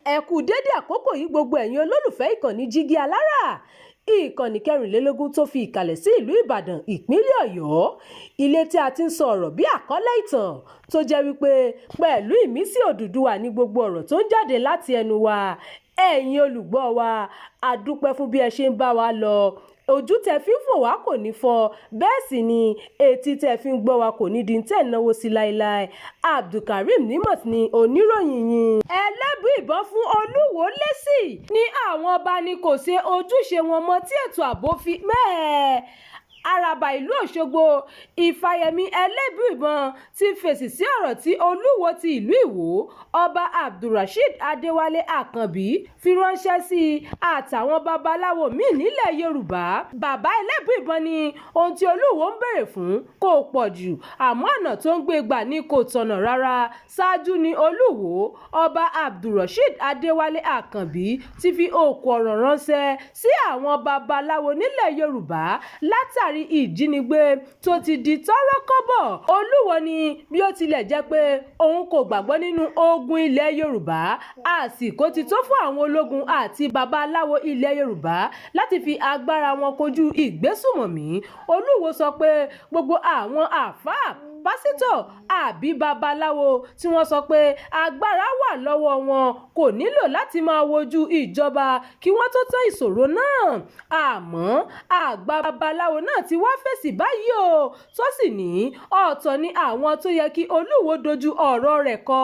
Ẹ kú dédé àkókò yìí, gbogbo ẹ̀yin olólùfẹ́ ìkànnì Jígí Alára, ìkànnì 24 tó fi ìkàlẹ̀ sí ìlú Ìbàdàn, ìpínlẹ̀ Ọ̀yọ́, ilé tí a ti ń sọ ọ̀rọ̀ bí àkọlé ìtàn tó jẹ́ wípé pẹ̀lú ìmísí Odùduwà ní gbogbo ọ̀rọ̀ tó ń jáde láti ẹnu wa. Ẹ̀yin olùgbọ́ wa, a dúpẹ́ fún bí ẹ ṣe ń bá wa lọ. Ojú tẹ fi ń fò wá kò ní fọ́, bẹ́ẹ̀ sì ni etí tẹ fi ń gbọ́ wa kò ní di tẹ̀ náwó sí láéláé. Abdulkareem Nimot ni oníròyìn yín. Ẹlẹ́bùíbọn fún Olúwo lésì ní àwọn ọba ni kò ṣe ojúṣe wọn mọ́ tí ètò ààbò fi mẹ́hẹ. Àràbà ìlú Ọ̀ṣọ́gbó, Ìfàyèmí Ẹlẹ́bùíbọn, ti fèsì sí ọ̀rọ̀ tí Olúwo ti ìlú Ìwọ, Ọba Abdulrasheed Adéwálé Àkànbí, fi ránṣẹ́ sí i àtàwọn babaláwo míín nílẹ̀ Yorùbá. Bàbá Ẹlẹ́bùíbọn ní ohun tí Olúwo ń béèrè fún kò pọ̀ jù, àmọ́ ọ̀nà tó ń gbé gbà ni kò tọ̀nà rárá. Ṣáájú ni Olúwo, Ọba Abdulrasheed Adéwálé Àkànbí, ti fi òkò ọ̀rọ̀ ránṣẹ́ sí àwọn babaláwo nílẹ̀ Yorùbá látàrí ìjínigbé tó ti di tọ́rọ́ kọ́bọ̀. Olúwo ní bí ó tilẹ̀ jẹ́ pé òun kò gbàgbọ́ nínú ogun ilẹ̀ Yorùbá, àsìkò ti tó fún àwọn ológun àti babaláwo ilẹ̀ Yorùbá láti fi agbára wọn kojú ìgbésùnmọ̀mí. Olúwo sọ pé gbogbo àwọn àáfàá, pásítọ̀ àbí babaláwo tí wọ́n sọ pé agbára wà lọ́wọ́ wọn kò nílò láti máa wojú ìjọba kí wọ́n tó tán ìṣòro náà. Àmọ́ àgbà babaláwo náà ti wá fèsì báyìí o, tó sì ní ọ̀tọ̀ ni àwọn tó yẹ kí Olúwo dojú ọ̀rọ̀ rẹ̀ kọ.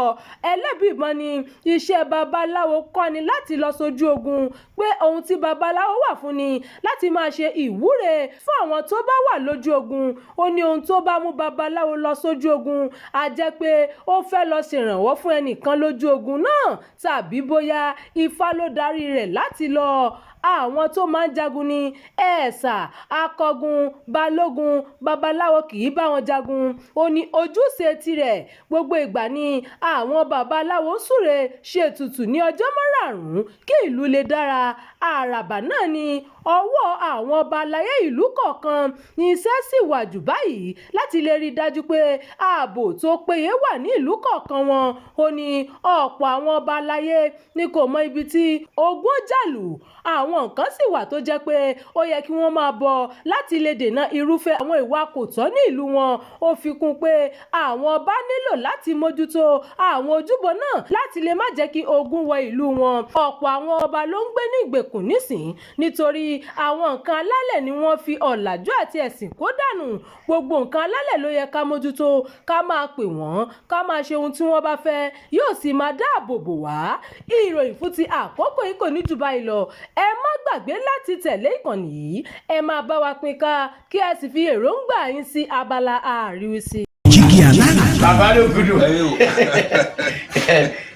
Ẹlẹ́bùíbọn ní iṣẹ́ babaláwo kọ́ ni láti lọ sójú ogun, pé ohun tí babaláwo wà fún ni láti máa ṣe ìwúre fún àwọn tó bá wà lójú ogun. Ó ní ohun tó bá mú babaláwo lọ sójú ogun, á jẹ́ pé ó fẹ́ lọ ṣèrànwọ́ fún ẹnìkan lójú ogun náà, tàbí bóyá Ifá ló darí rẹ̀ láti lọ. Àwọn tó máa ń jagun ní ẹ̀ẹ̀sà, akọgun, balógun, babaláwo kì í bá wọn jagun. Ó ní ojúṣe tirẹ̀ gbogbo ìgbà ni àwọn babaláwo ń súre ṣètùtù ní ọjọ́ márààrún kí ìlú lè dára. Àràbà náà ní ọwọ́ àwọn ọba àlàyé ìlú kọ̀ọ̀kan ní iṣẹ́ sì wà jù báyìí láti lè rí i dájú pé ààbò tó péye wà ní ìlú kọ̀ọ̀kan wọn. Ó ní ọ̀pọ̀ àwọn ọba àlàyé ni kò mọ ibi tí ogun ó jà lù, àwọn nǹkan sì wà tó jẹ́ pé ó yẹ kí wọ́n máa bọ̀ láti lè dènà irúfẹ́ àwọn ìwà kò tọ́ ní ìlú wọn. Ó fi kún un pé àwọn ọba nílò láti mójútó àwọn ojúbọ náà láti lè má jẹ́ kí ogun wọ ìlú wọn. Ọ̀pọ̀ àwọn ọba ló ń gbé ní ìgbèkùn nísìn nítorí àwọn nǹkan alálẹ̀ ni wọ́n fi ọ̀làjú àti ẹ̀sìn kó dànù. Gbogbo nǹkan alálẹ̀ ló yẹ ká mójútó, ká máa pè wọ́n, ká máa ṣe ohun tí wọ́n bá fẹ́, yóò sì máa dáàbò bò wá. Ìròyìn fún ti àkókò yìí kò ní jù báyìí lọ. Ẹ má gbàgbé láti tẹ̀lé ìkànnì yìí, ẹ máa bá wa pín ká, kí ẹ sì fi èròǹgbà yín sí abala àríwísí. Jígí Alára. Bàbá ló gudu.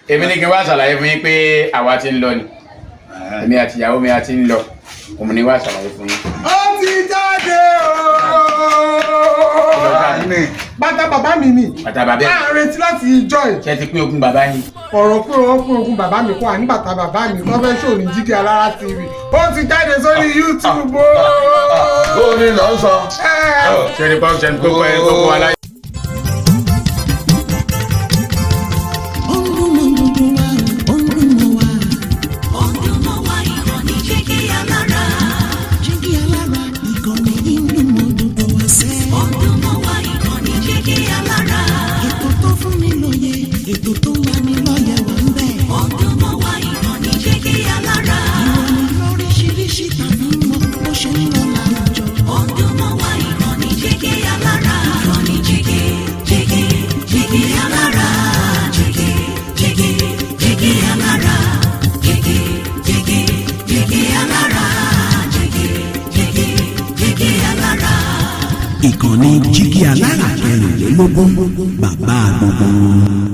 Èmi ní kí n wá ṣàlàyé fún yín pé àwa ti ń lọ ni, èmi àti ìyàwó mi a ti ń lọ. Òun ni wá ṣàlàyé fún yín. Ó ti jáde ooo. Bàtà bàbá mi ni. Bàtà bàbá ẹ̀. À ń retí láti ìjọ ẹ̀. Ṣé ti pín ogún bàbá yín? Ọ̀rọ̀ pé wọ́n pín ogún bàbá mi kọ́ àní bàtà bàbá mi tó fẹ́ ṣòní Jígí Alára TV, ó ti jáde sórí YouTube ooo. Ó ní lọ sọ. Ṣé ní pọ́n ṣe ní kókó ẹ̀ kókó aláyé. Ó ń dún mọ́ gbogbo wa, ó ń dún mọ́ wa. Ó ń dún mọ́ wa, ìkànnì Jígí Alára. Jígí Alára, ìkànnì yìí ń dún mọ́ gbogbo wa sẹ́. Ó ń dún mọ́ wa, ìkànnì Jígí Alára. Ètò tó fún ni lóye, ètò tó ń lani lọ́yẹ̀ wà ń bẹ̀. Ó ń dún mọ́ wa, ìkànnì Jígí Alára. Ìròyìn lóríṣiríṣi tàbí mọ́ bó ṣe ń lọ láwùjọ. Ó ń dún mọ́ wa, ìkànnì Jígí Alára. Ìkànnì Jígí, Jígí, Jígí Alára. Jígí, Jígí, Jígí Alára. Jígí, Jígí, Jígí Alára. Jígí, Jígí, Jígí Alára. Ìkànnì Jígí Alára 24, bàbá gbogbo wọn.